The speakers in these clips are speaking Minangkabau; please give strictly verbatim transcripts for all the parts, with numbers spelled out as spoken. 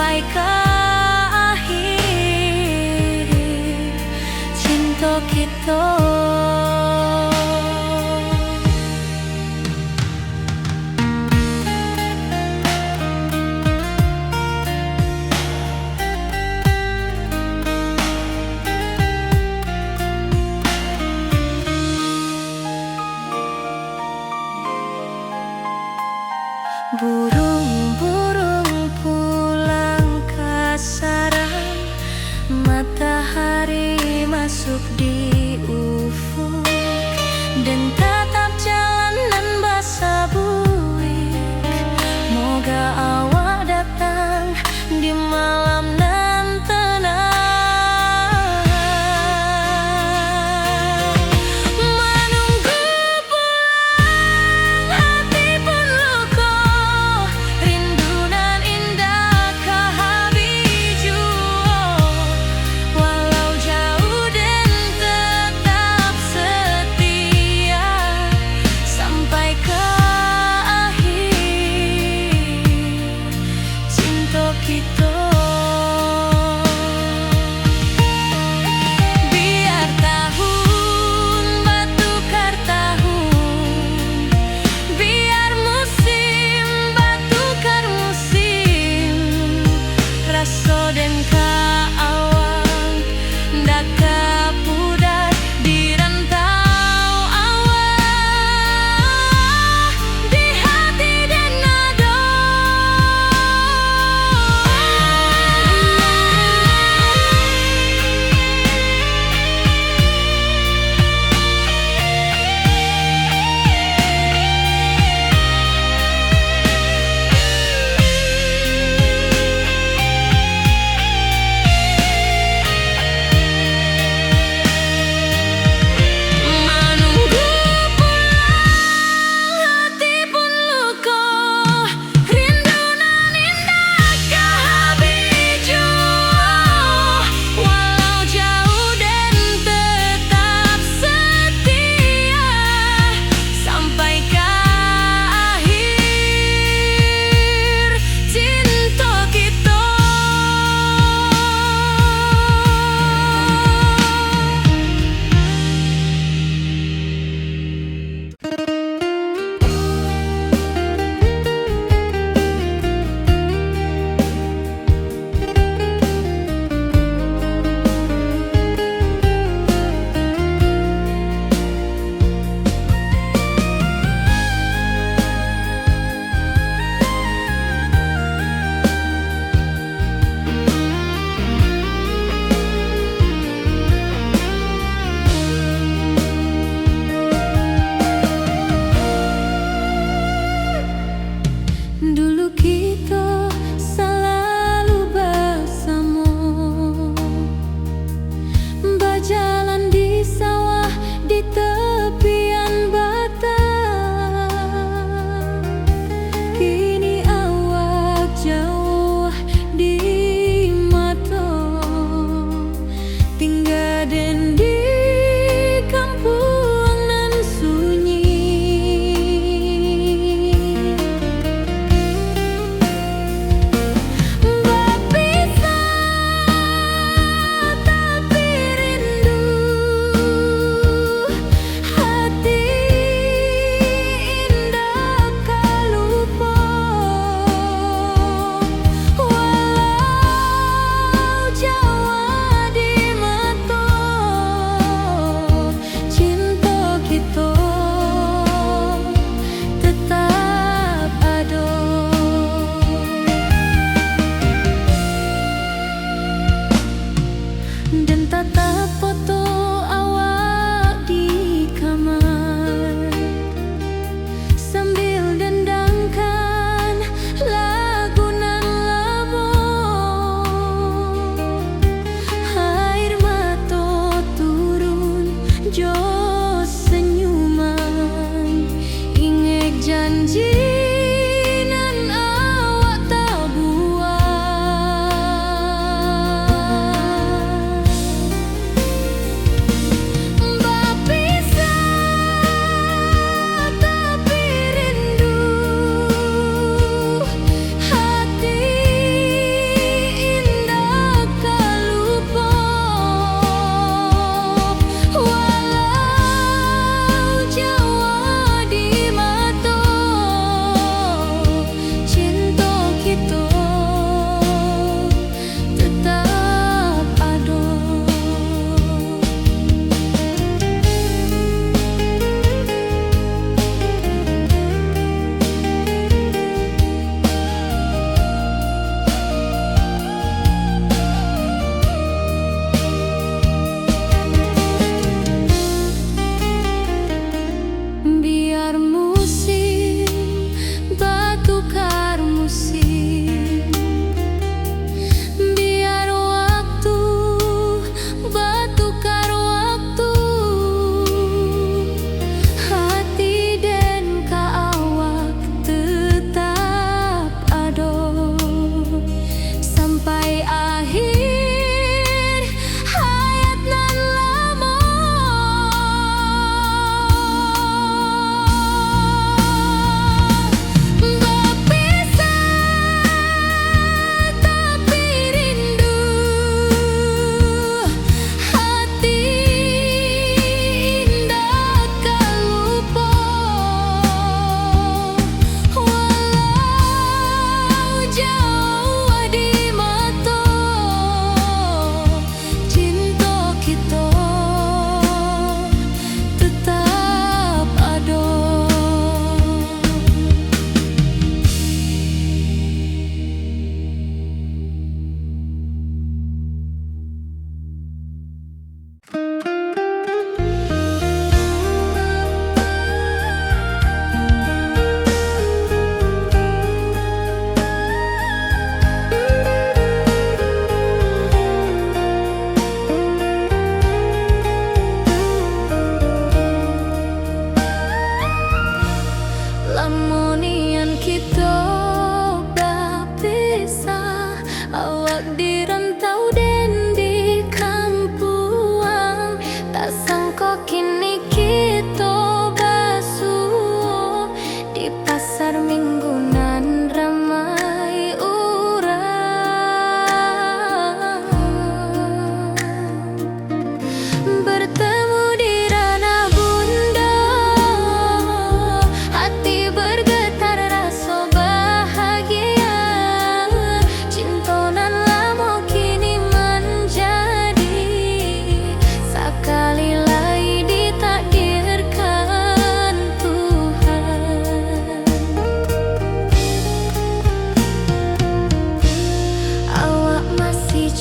Sampai ka akhiri cinto kito. Burung-burung pulang ka sarang, matahari masuk di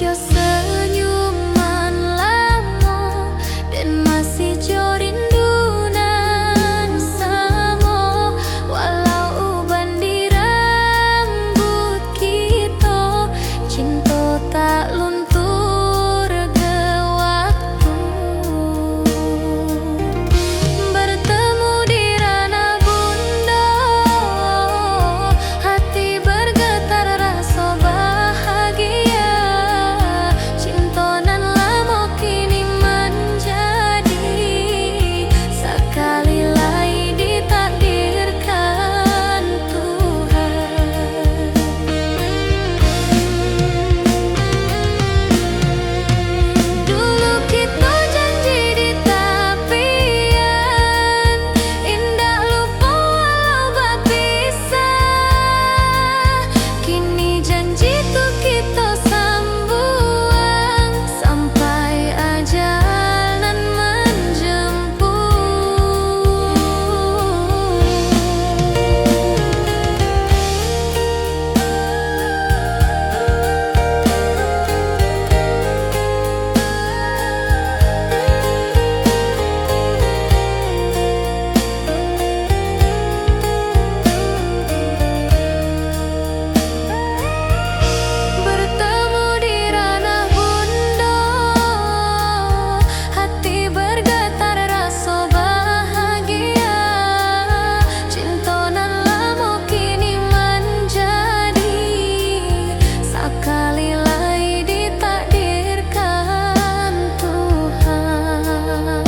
Jo senyuman lamo, den masih jo rindu nan samo. Walau uban di rambuik kito, cinto tak luntur ge waktu. Bertemu di ranah bundo, hati bergetar raso bahagia. Cinto nan lamo kini manjadi, sakali lai ditakdirkan Tuhan. Dulu kito janji di tapian, indak lupo walau bapisah. Kini janji tu kito sambuang, sampai ajal nan manjemput. Bertemu di ranah bundo, hati bergetar raso bahagia. Cinto nan lamo kini manjadi, sakali lai ditakdirkan Tuhan.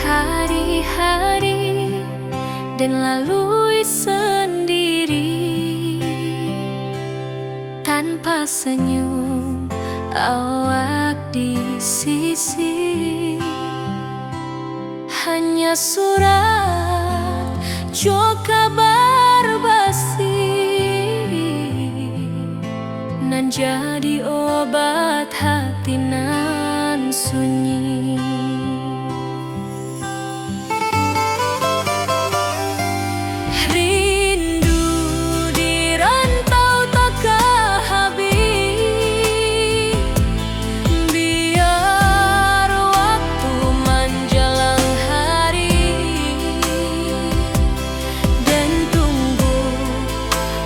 Hari-hari den lalui sandiri, tanpa senyum awak di sisi. Hanya surat jo kabar basi nan jadi obat hati nan sunyi. Rindu di rantau takah habih, biar waktu manjalang hari, den tunggu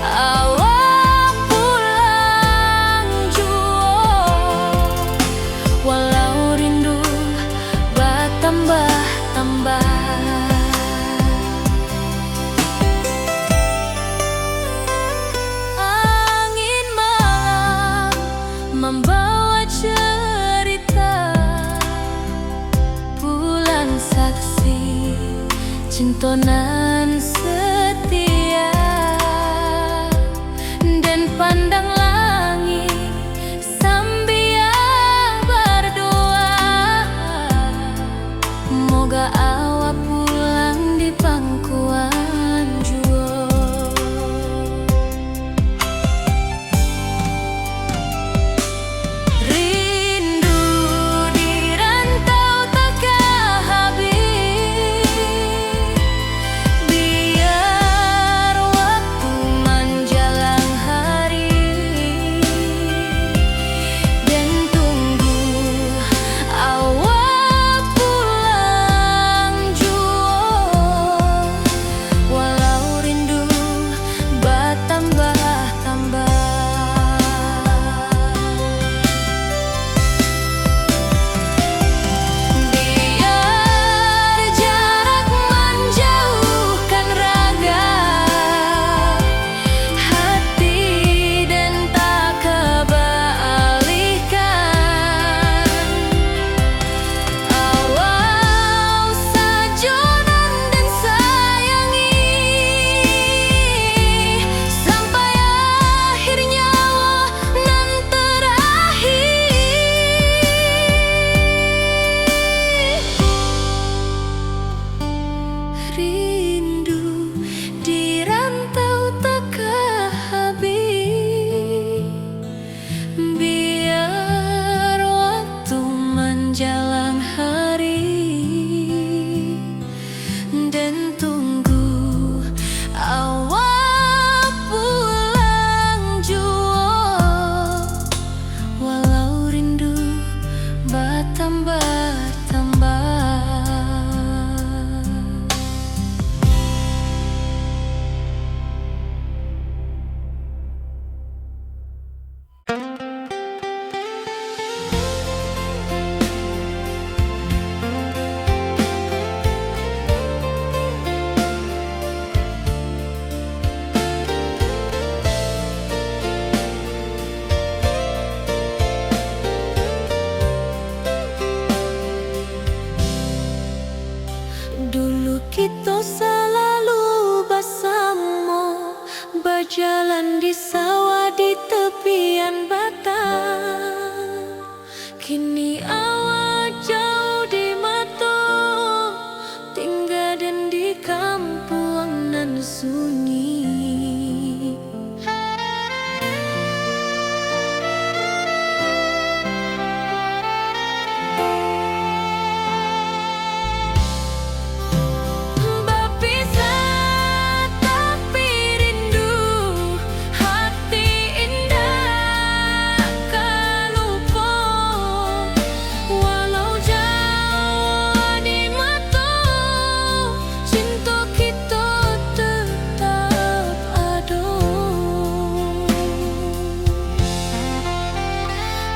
awak pulang juo, walau rindu batambah-tambah. Angin malam mambawa cerita, pulang saksi cinto nan setia. Den pandang langik sambia bardoa, moga awak pulang di pangkuan juo. Rindu di rantau takah habih,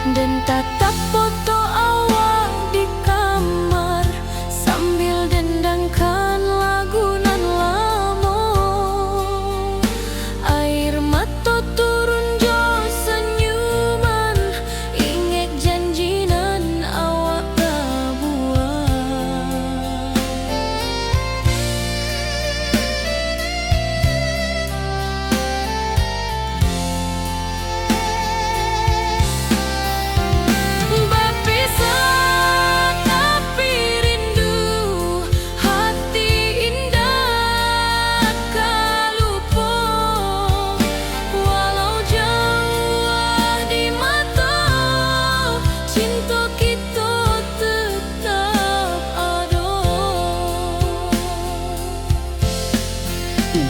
Den tatap foto awak di kamar, sambil dendangkan lagu nan lamo. Air mato turun jo sanyuman, ingek janji nan awak tabuek. Bapisah tapi rindu, hati indak ka lupo. Walau jauah di mato, cinto kito tetap ado.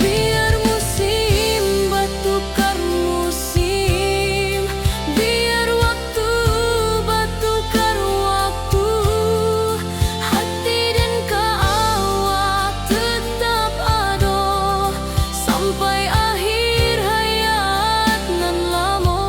Biar musim batukar musim, biar waktu batukar waktu, hati den ka awak tetap ado, sampai akhir hayat nan lamo.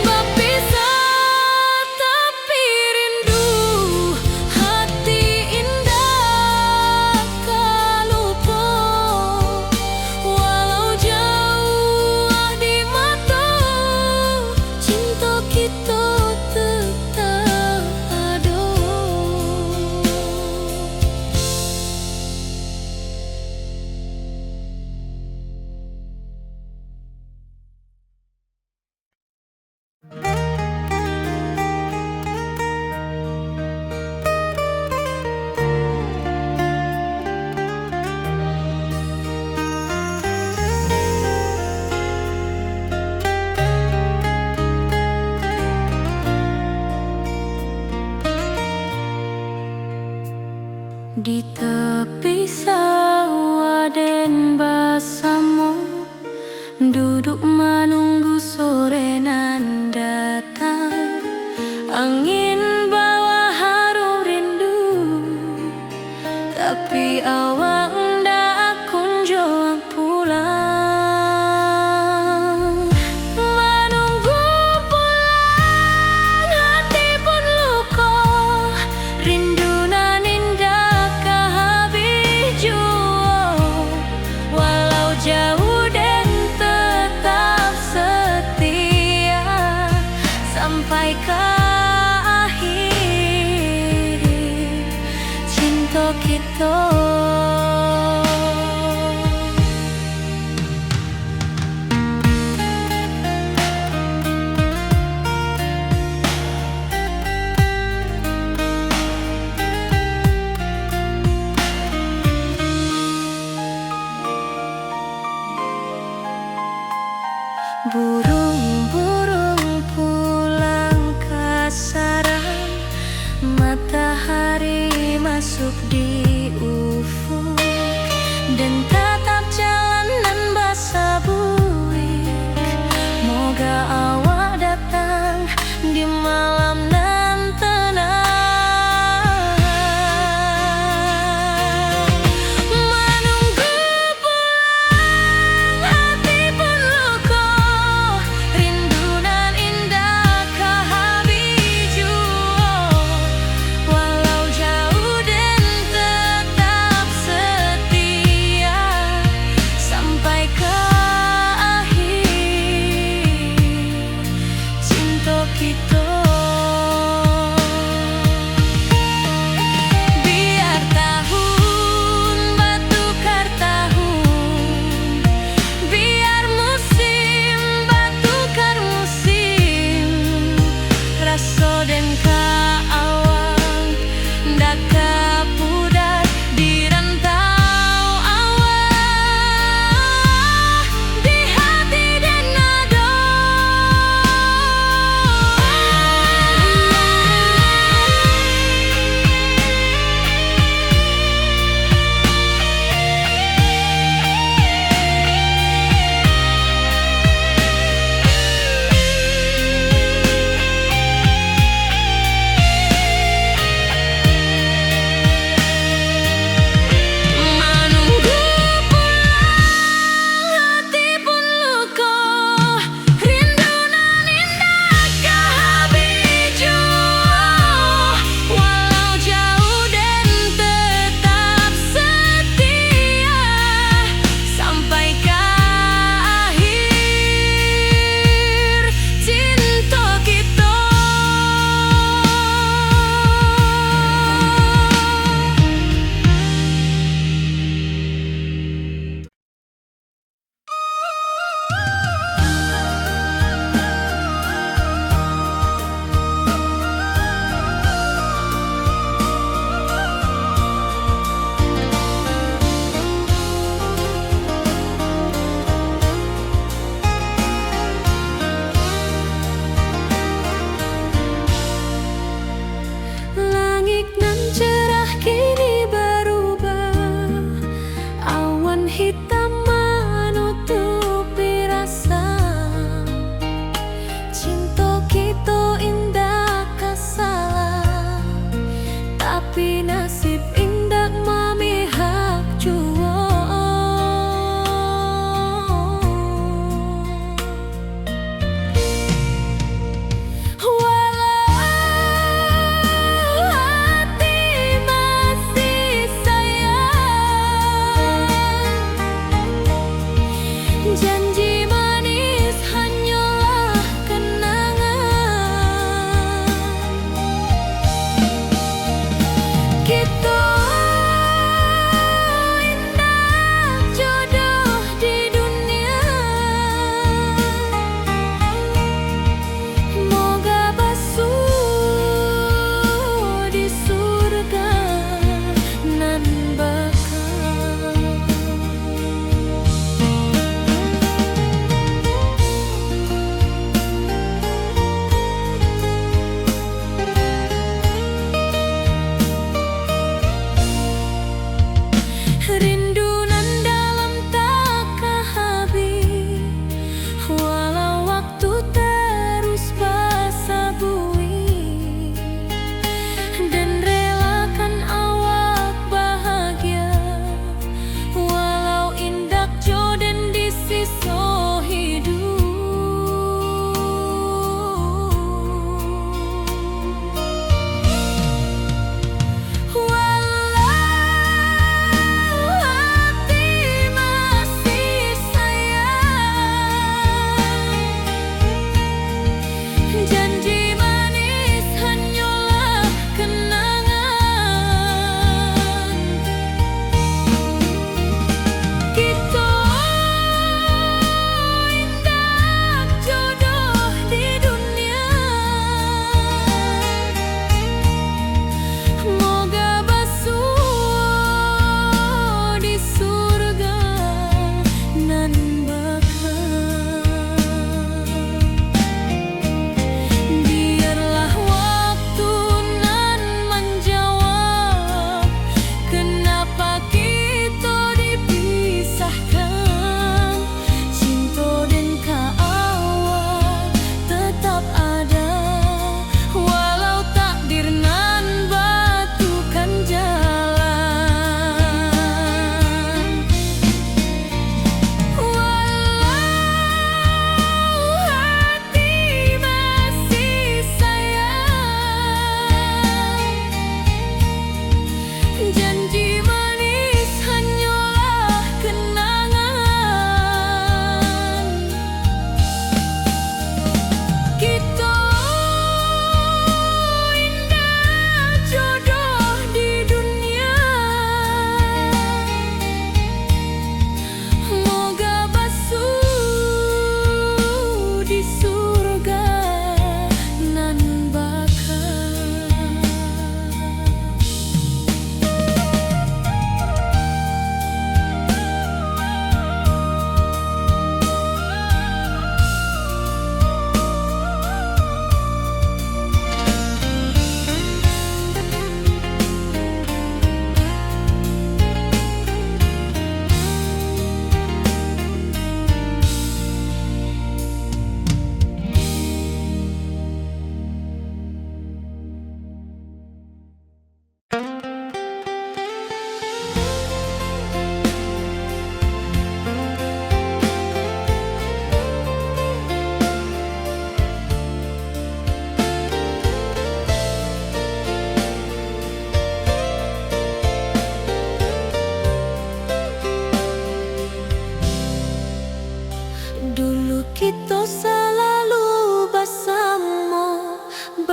Bapisah tapi rindu, hati indak ka lupo. Walau jauah di mato, cinto kito tetap ado. Di tepi sawah den basamo, duduk manunggu sore nan datang. Angin bawa harum rindu, tapi awak ndak kunjuang pulang. Manunggu pulang, hati pun luko, rindu nan indak ka habih juo. Walau jauh, den tetap setia, sampai ka akhir cinto kito. Burung-burung pulang ka sarang, matahari masuk di ufuk. Ko den ka awang, ndak ka pudar di rantau awah, di hati den ado.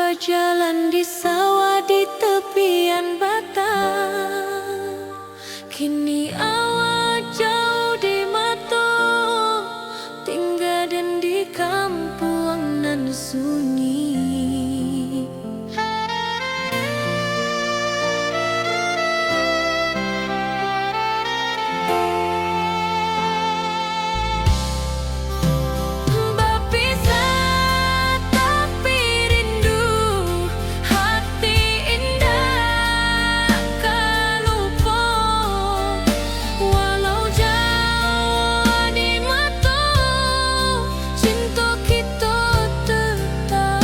Bajalan di sawah di tepian batang, kini awak jauh di mato, tingga den di kampuang nan sunyi. Bapisah tapi rindu, hati indak ka lupo. Walau jauah di mato, cinto kito tetap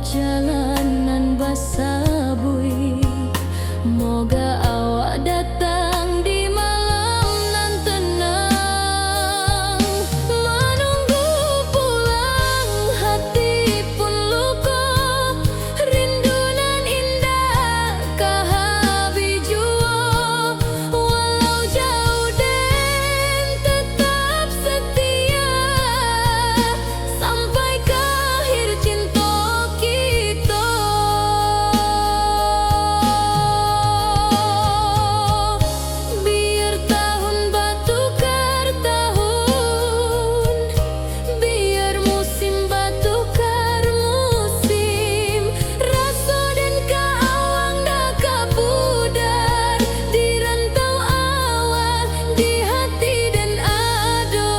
Jalan nan basabuik, moga awak datang di malam nan tenang. Manunggu pulang hati pun luko, rindu nan indak ka habih juo. Walau jauh den tetap setia, sampai ka akhir cinto kito. Biar tahun batukar tahun, biar musim batukar musim, raso den ka awang dak ka pudar, di rantau awak, di hati den ado.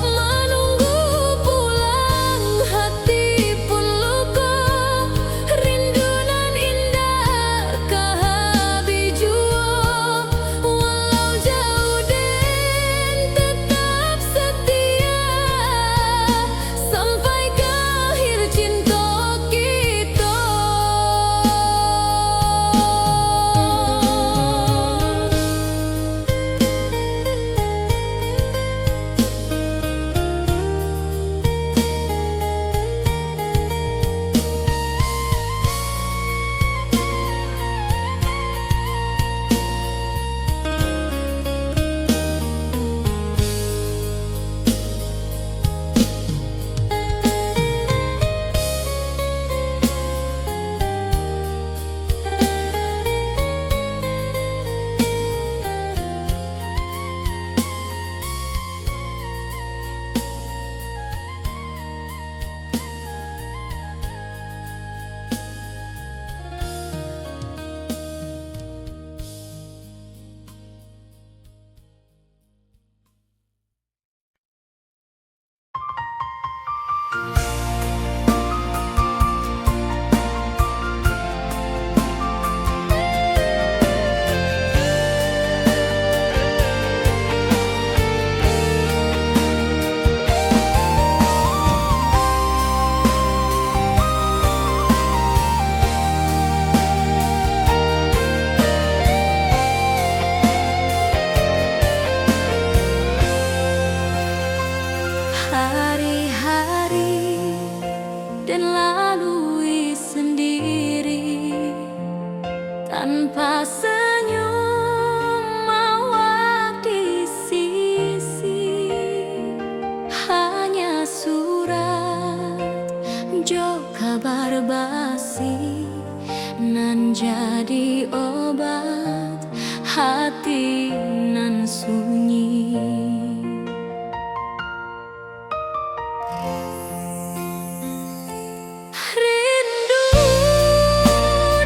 Manunggu pulang hati pun luko, rindu nan indak ka habih juo. Walau jauh den tetap setia, sampai ka akhir cinto kito. Hari-hari den lalui sendiri, tanpa senyum awak di sisi. Hanya surat jo kabar basi, nan jadi obat hati nan sunyi. Rindu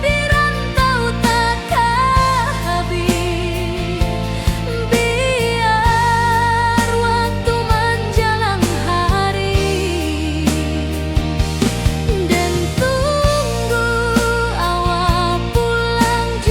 di rantau takah habih, biar waktu manjalang hari, den tunggu awak pulang.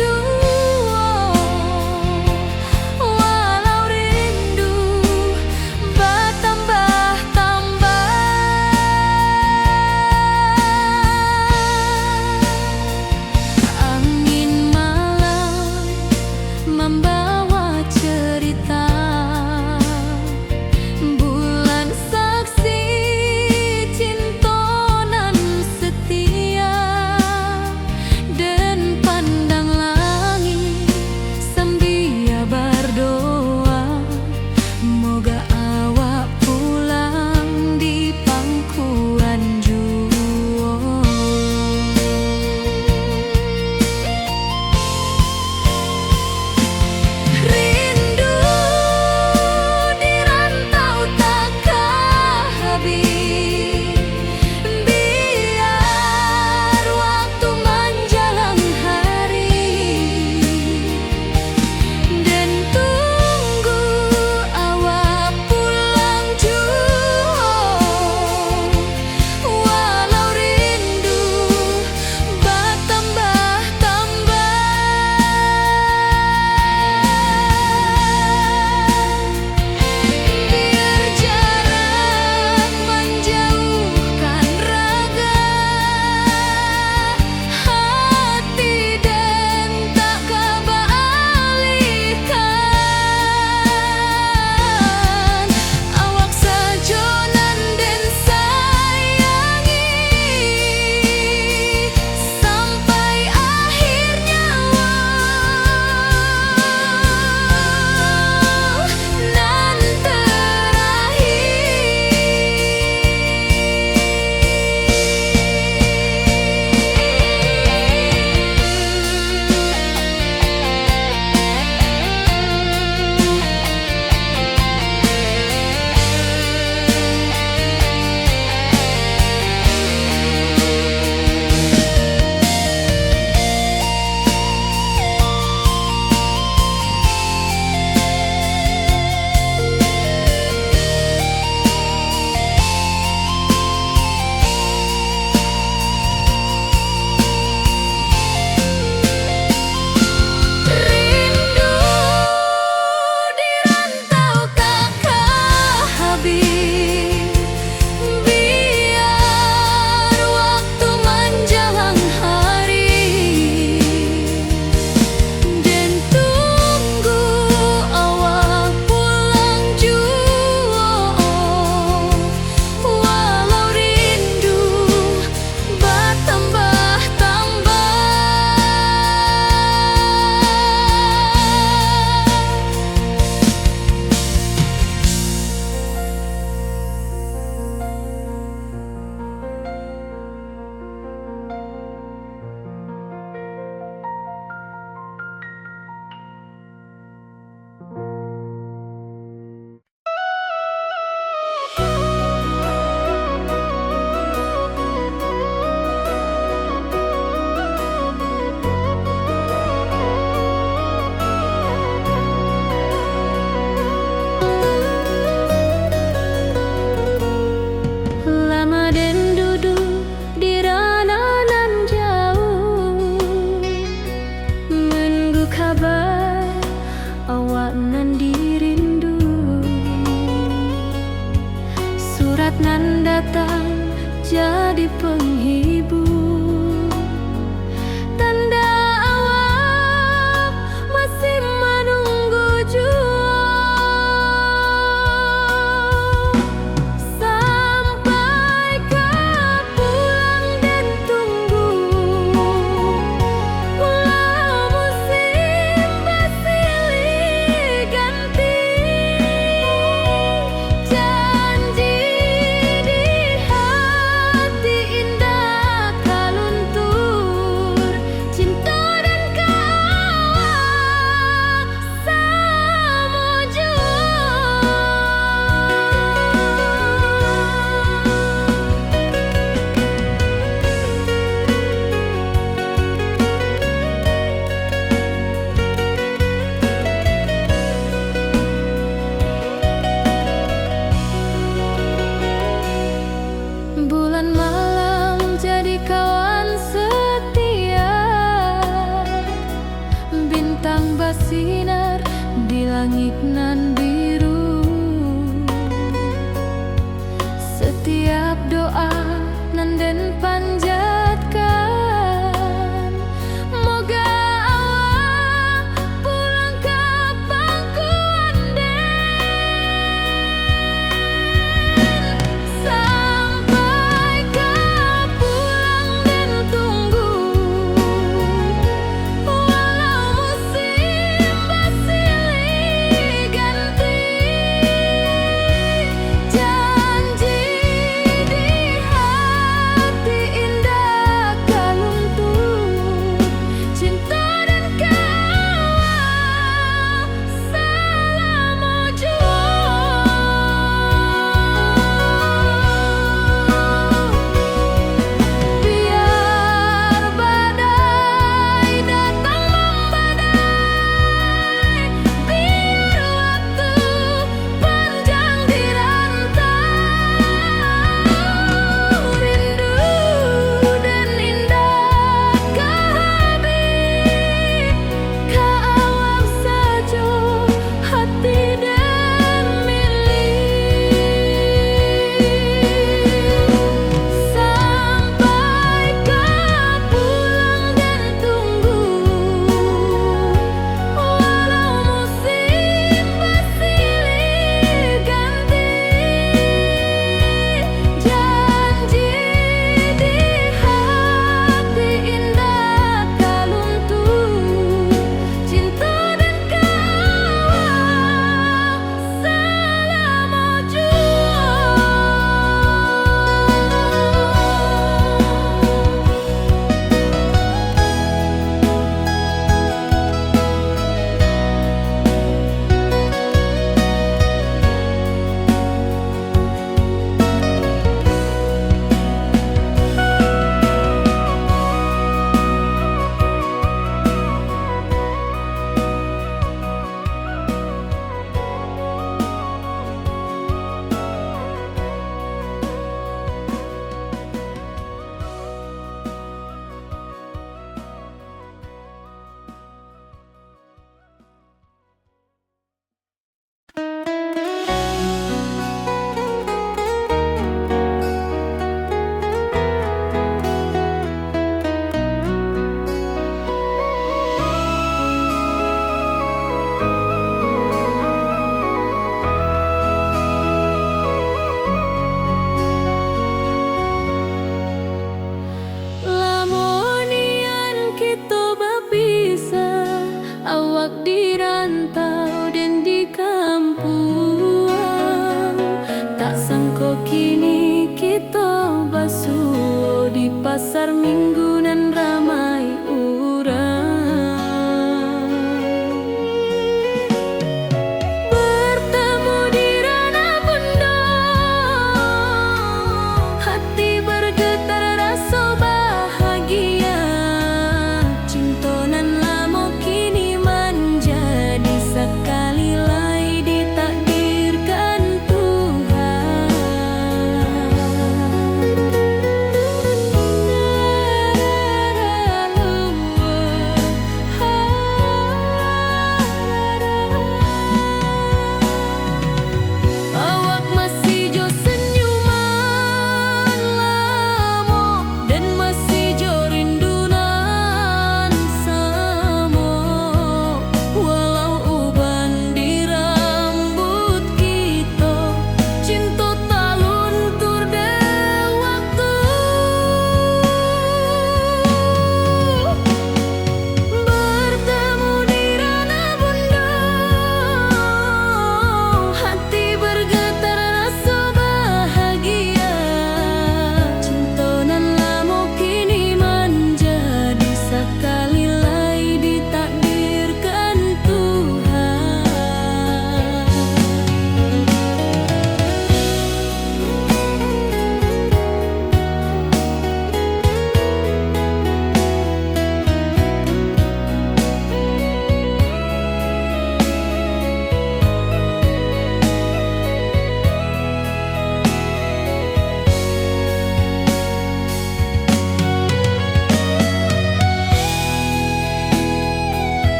jadi penghibur. Tanda awak masih manunggu juo. Sampai ka pulang den tunggu, walau musim basilih ganti. Janji di hati indak ka luntur, cinto den ka awak samo juo. Bulan malam jadi kawan setia, bintang basinar di langik nan biru. Satiap doa nan den panjatkan, moga awak pulang ka pangkuan den. Sampai ka pulang den tunggu, walau musim basilih ganti. Janji di hati indak ka luntur, cinto den ka awak salamo juo. Biar badai datang mambadai, biar waktu panjang di rantau, rindu den indak ka habih, ka awak sajo hati den milih. Sampai ka pulang den tunggu, walau musim basilih ganti. Janji di hati indak ka luntur, cinto den ka awak salamo juo. Lamo nian kito bapisah, awak di rantau den di kampuang. Tak sangko kini kito basuo di pasar Minggu nan ramai urang. Bertemu di ranah bundo, hati bergetar raso bahagia. Cinto nan lamo kini manjadi sakali lai ditakdirkan Tuhan.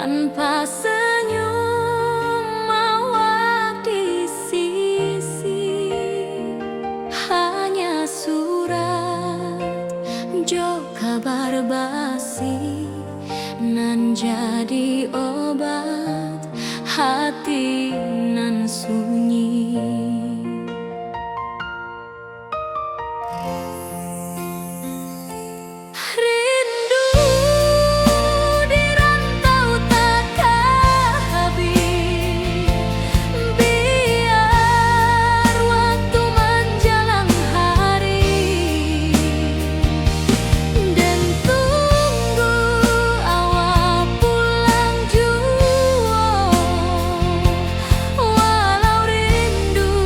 Tanpa senyum awak di sisi, hanya surat jo kabar basi nan jadi obat hati nan sunyi. Rindu di rantau takah habih, biar waktu manjalang hari, den tunggu awak pulang juo. Walau rindu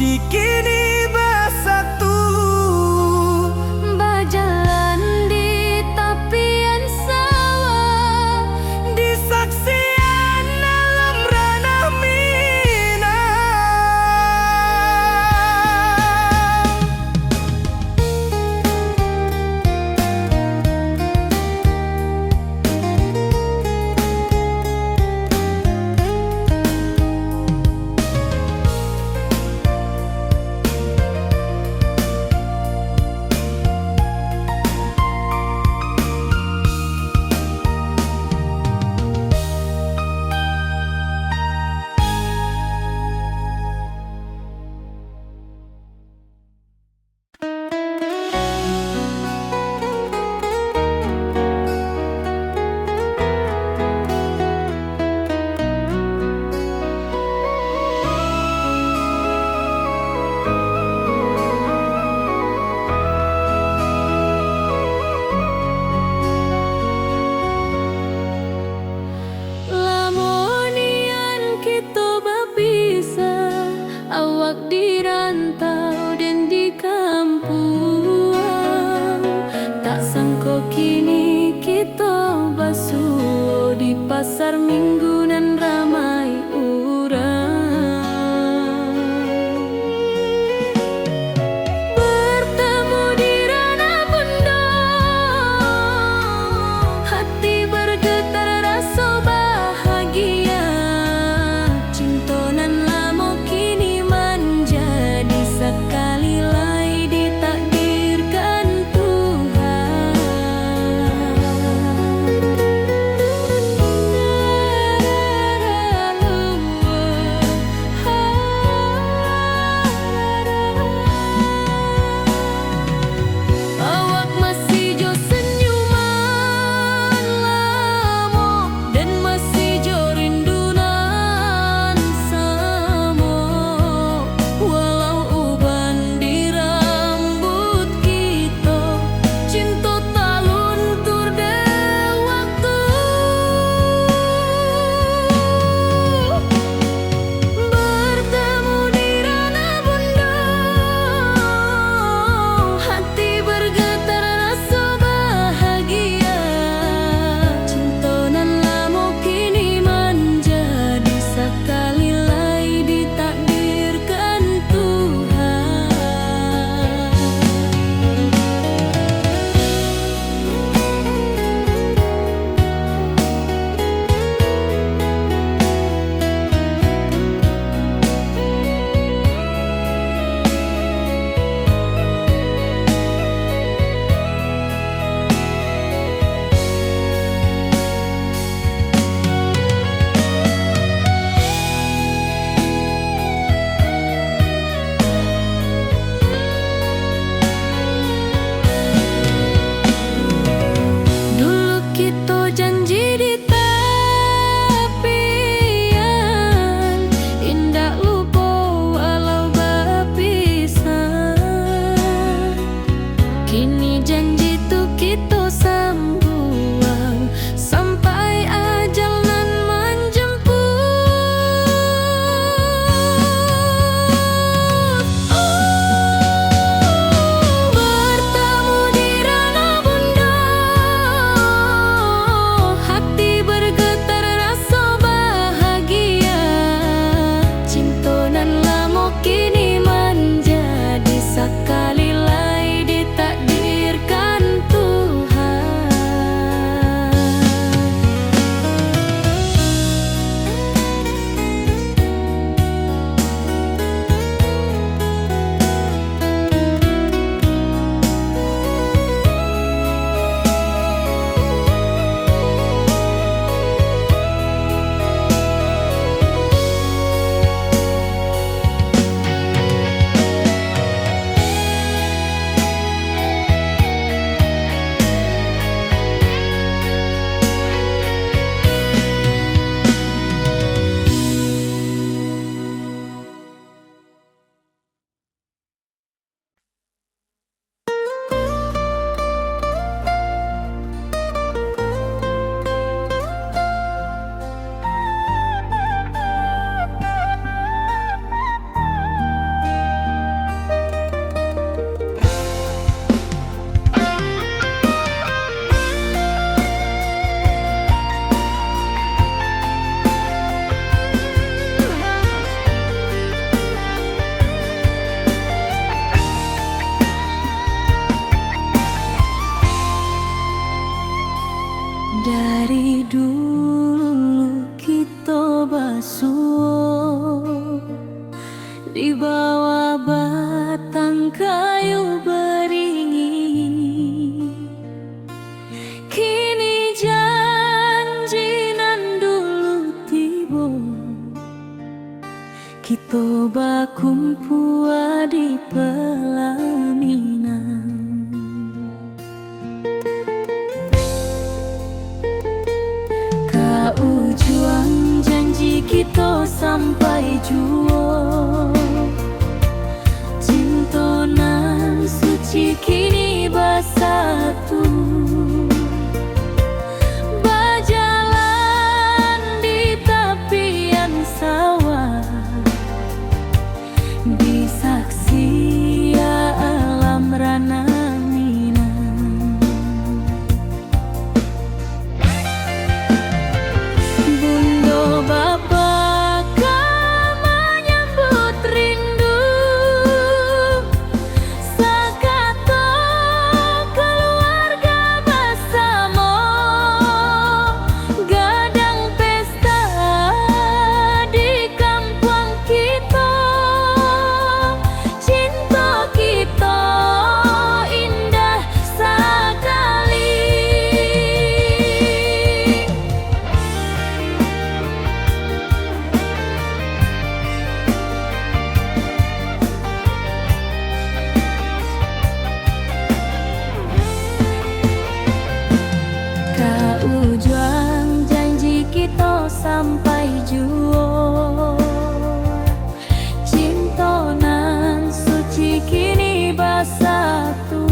Kini basatu, bajalan di tapian sawah, di saksian alam ranah Minang. Lamo nian kito bapisah, awak di rantau den di kampuang. Tak sangko kini kito basuo di pasar Minggu nan ramai urang. Bertemu di ranah bundo, hati bergetar raso bahagia. Cinto nan lamo kini manjadi sakali lai ditakdirkan Tuhan. Di bawah batang kayu baringin, kini janji nan dulu tibo. Kito bakumpua di pelaminan. Ka ujuang janji kito sampai juo. Cinto nan suci kini basatu. Bajalan di tapian sawah, di saksi alam ranah Minang. Bundo bapa ka manyambut rindu, sakato kaluarga basamo, gadang pesta di kampuang kito. Cinto kito indah sakali. Ka ujuang janji kito sampai juo. Cinto nan suci kini basatu,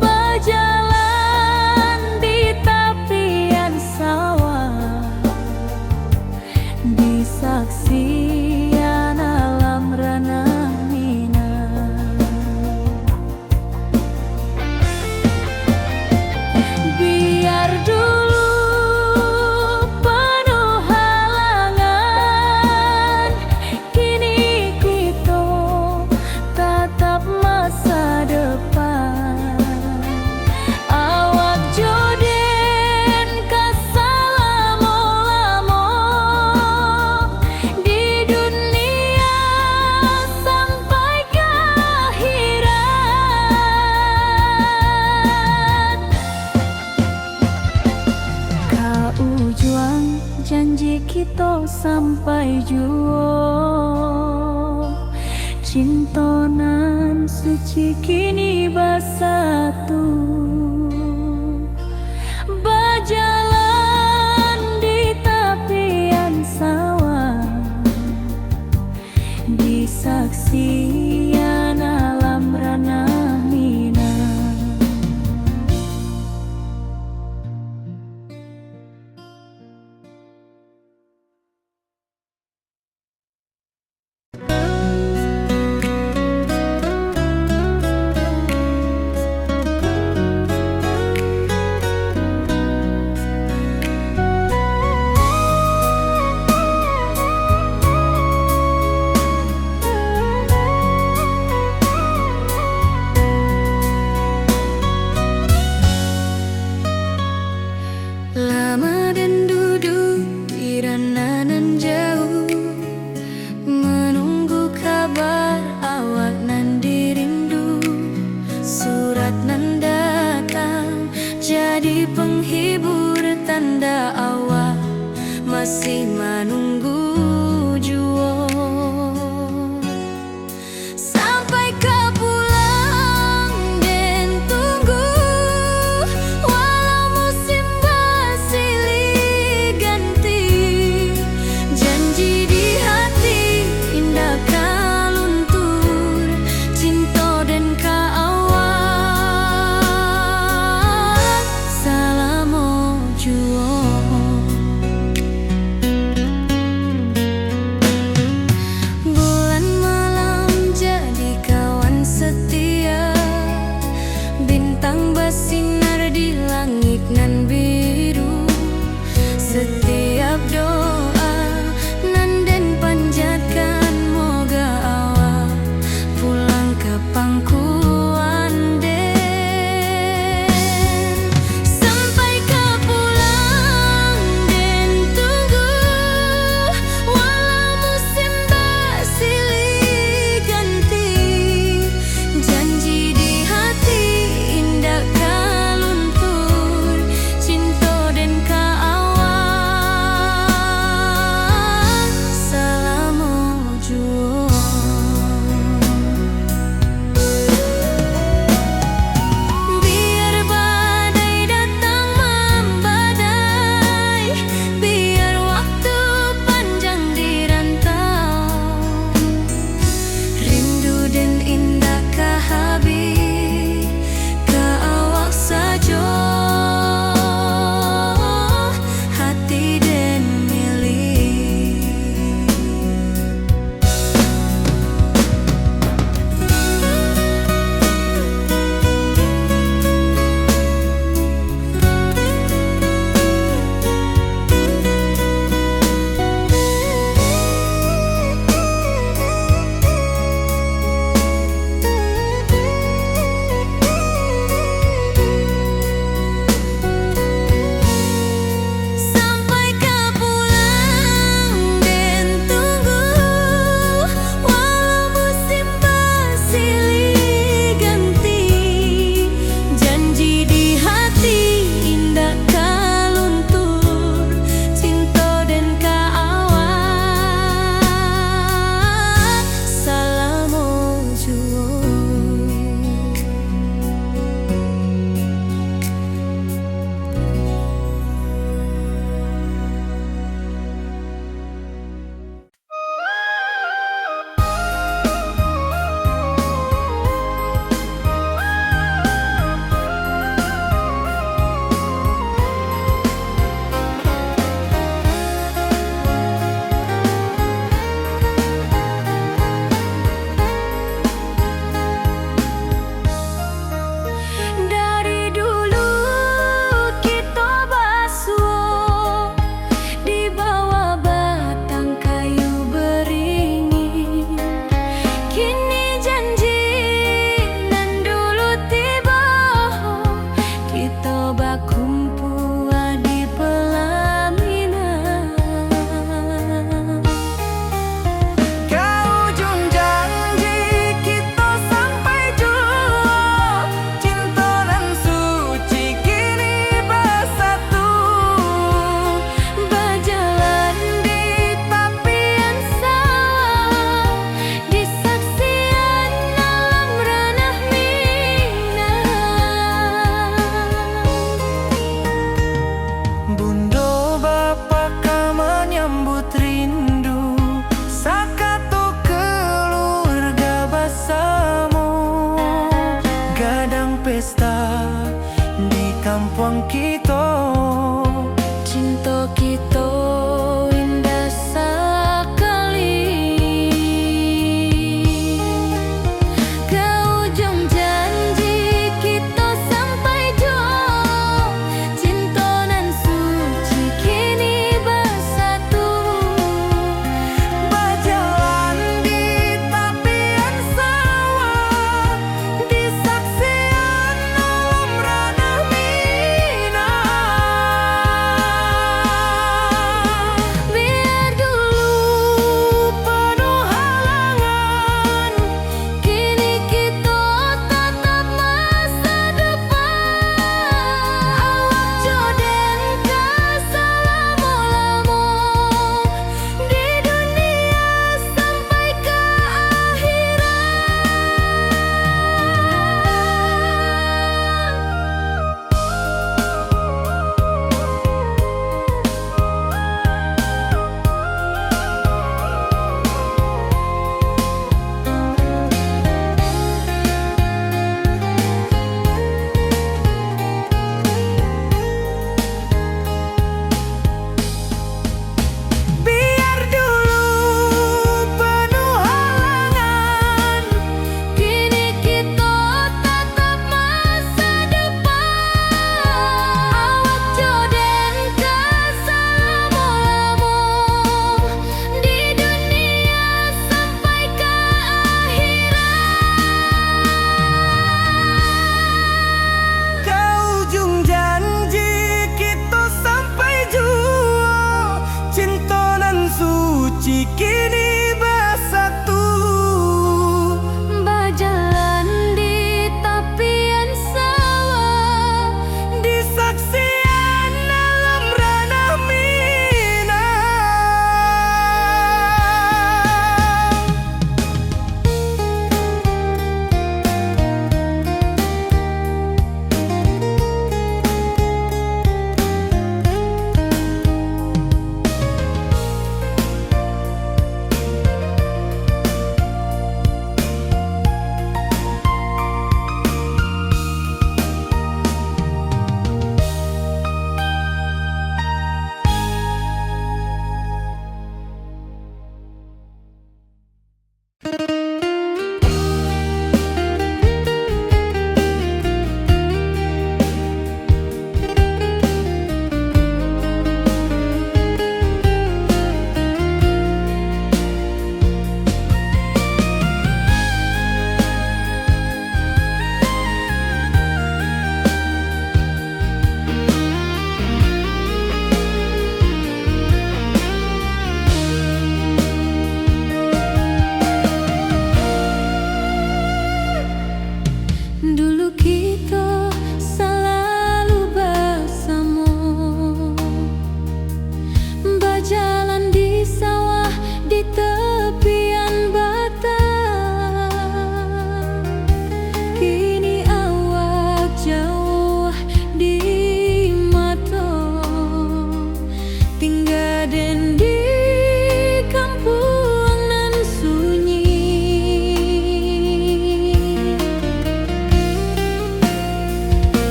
bajalan di tapian sawah, di saksian alam ranah Minang. Biar dulu panuh halangan, kini kito tatap masa depan. Awak jo den ka salamo-lamo di dunia sampai ka akhirat. Ka ujuang janji kito sampai juo. Cinto nan suci kini basatu, bajalan di tapian sawah, di saksian alam ranah Minang. Lama den duduak di ranah nan jauah, manunggu kabar awak nan dirindu. Surat nan datang jadi penghibur, tanda awak masih manunggu juo. Sampai ka pulang den tunggu, walau musim basilih ganti. Janji di hati indak ka luntur, cinto den ka awak salamo juo. Wang kito, cinto kito indah sakali. Ka ujuang janji kito sampai juo, cinto nan suci kini basatu. Bajalan di tapian sawah, di saksian alam ranah Minang.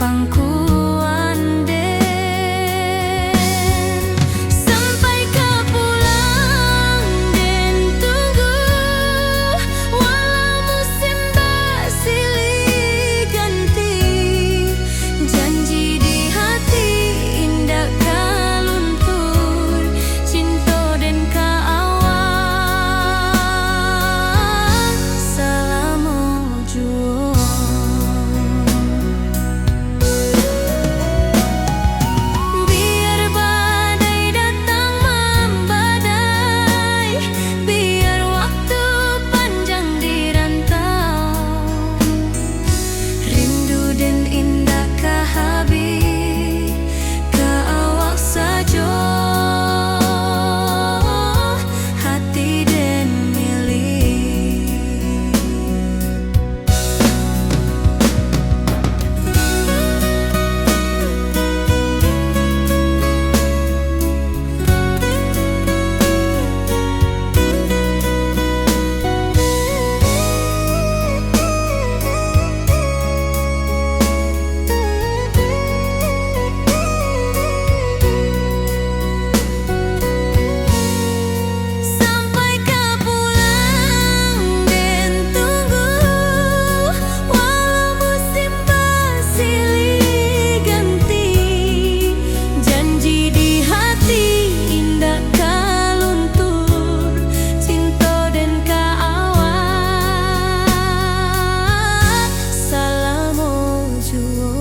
Pangkuan den, sampai ka pulang den tunggu, walau musim basilih ganti, janji di hati indak ka luntur, cinto den ka awak salamo juo. Biar badai datang mambadai, biar waktu panjang di rantau, rindu den indak ka habih, ka awak sajo hati den milik. Sampai ka pulang den tunggu, walau musim basilih ganti, janji di hati indak ka luntur, cinto den ka awak salamo juo.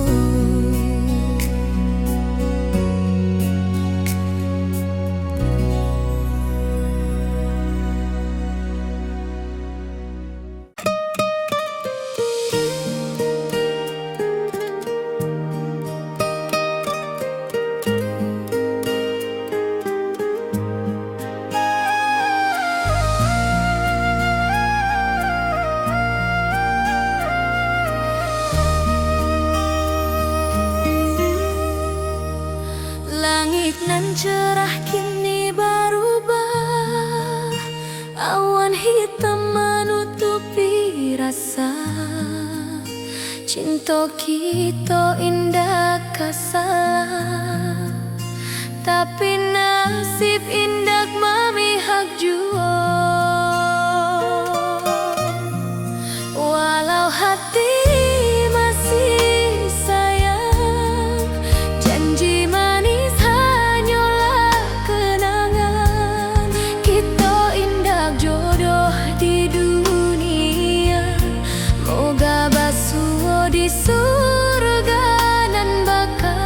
Langik nan cerah kini barubah, awan hitam manutupi rasa. Cinto kito indak ka salah, tapi nasib indak mamihak juo. Walau hati masih sayang, janji manis hanyolah kenangan. Kito indak jodoh di dunia, moga basuo di surga nan baka.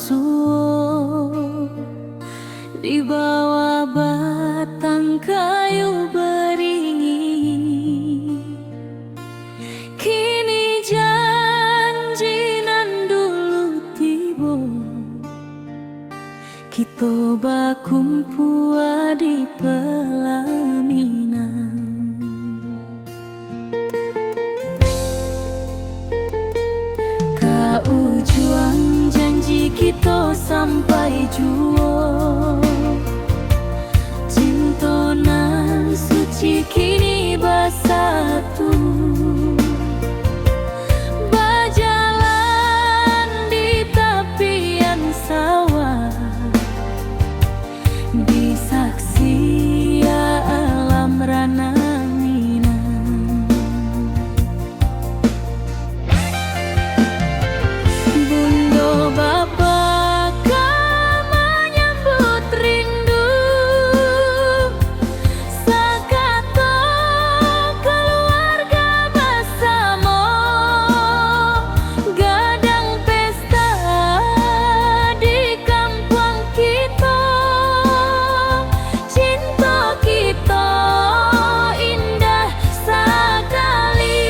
Suo di bawah batang kayu baringin, kini janji nan dulu tibo, kito bakumpua di palaminan. Ka ujuang janji kito sampai juo, cinto nan suci kini basatu, bajalan di tapian sawah, di saksi alam ranah Minang. Bundo bapa ka manyambut rindu, sakato kaluarga basamo, gadang pesta di kampuang kito, cinto kito indah sakali.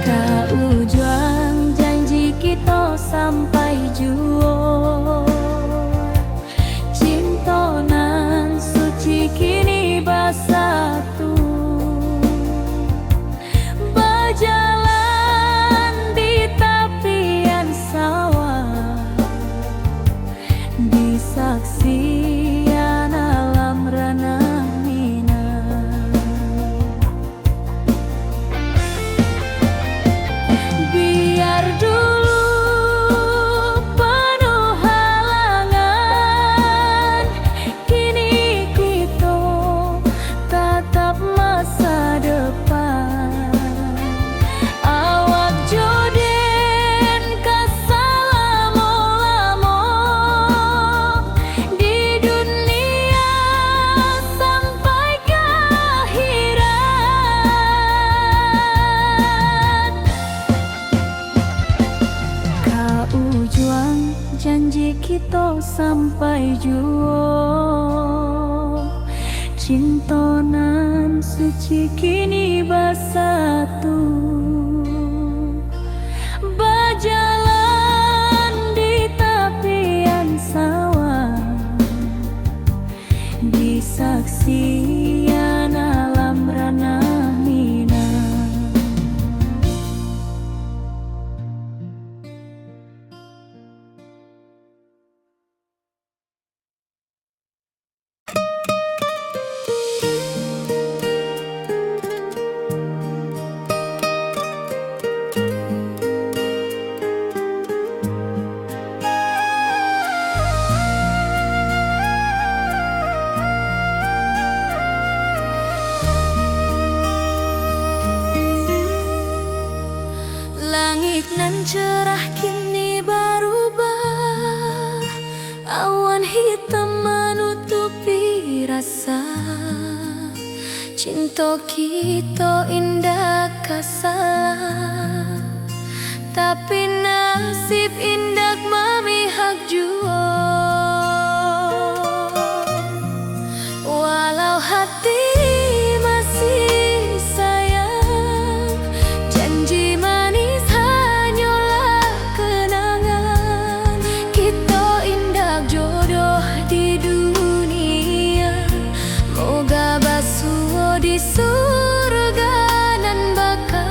Ka ujuang janji kito sampai juo, cinto nan suci kini basatu, bajalan di tapian sawah, di saksian alam ranah Minang. Biar dulu panuh halangan, kini kito tatap masa depan. Awak jo den ka salamo-lamo di dunia sampai ka akhirat. Ka ujuang janji kito sampai juo, cinto nan suci kini basatu, bajalan di tapian sawah, di saksian alam ranah Minang. Langik nan cerah kini barubah, awan hitam manutupi rasa. Cinto kito indak ka salah, tapi nasib indak mamihak juo. Walau hati masih sayang, janji manis hanyolah kenangan. Kito indak jodoh di dunia, moga basuo di surga nan baka.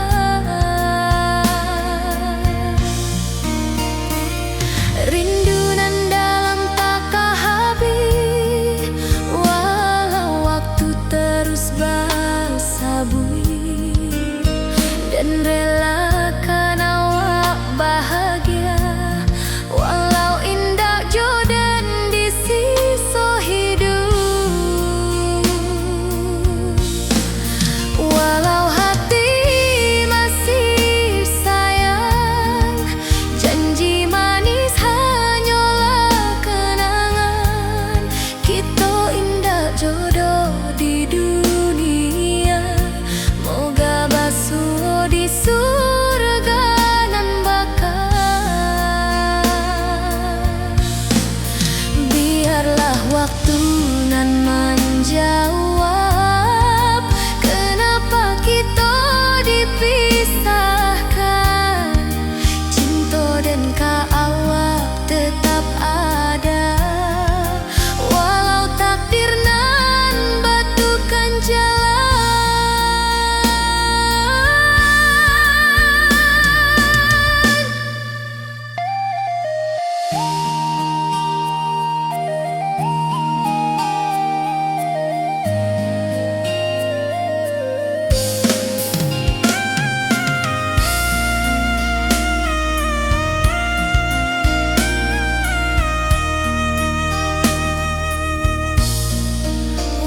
Waktu nan manjawab, kenapa kito dipisahkan? Cinto den ka awak tetap ada, walau takdir nan batukan jalan.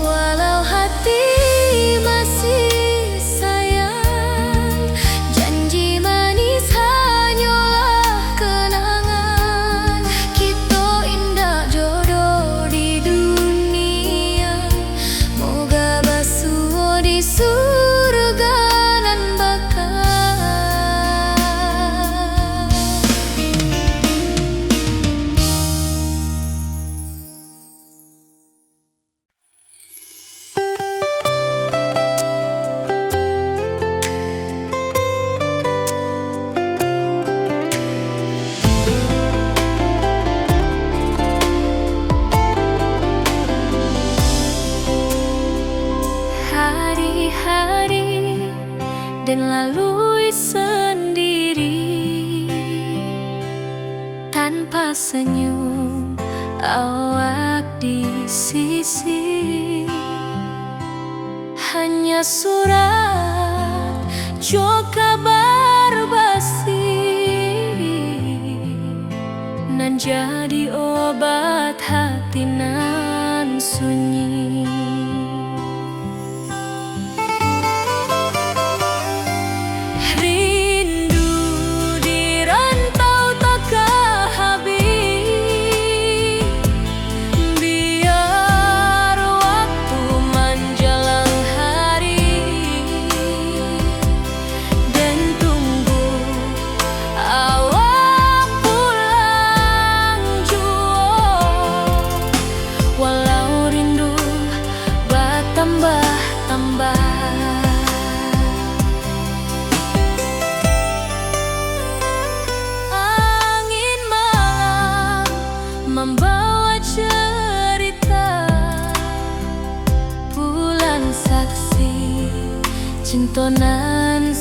Walau hati masih sayang, janji manis hanyolah kenangan. Kito indak jodoh di dunia, moga basuo di surga nan baka. Hari-hari den lalui sandiri, tanpa senyum awak di sisi. Hanya surat jo kabar basi, nan jadi obat hati nan sunyi. Rindu di rantau takah habih, biar waktu manjalang hari, den tunggu awak pulang juo, walau rindu batambah-tambah. Angin malam mambawa cerita, bulan saksi cinto nan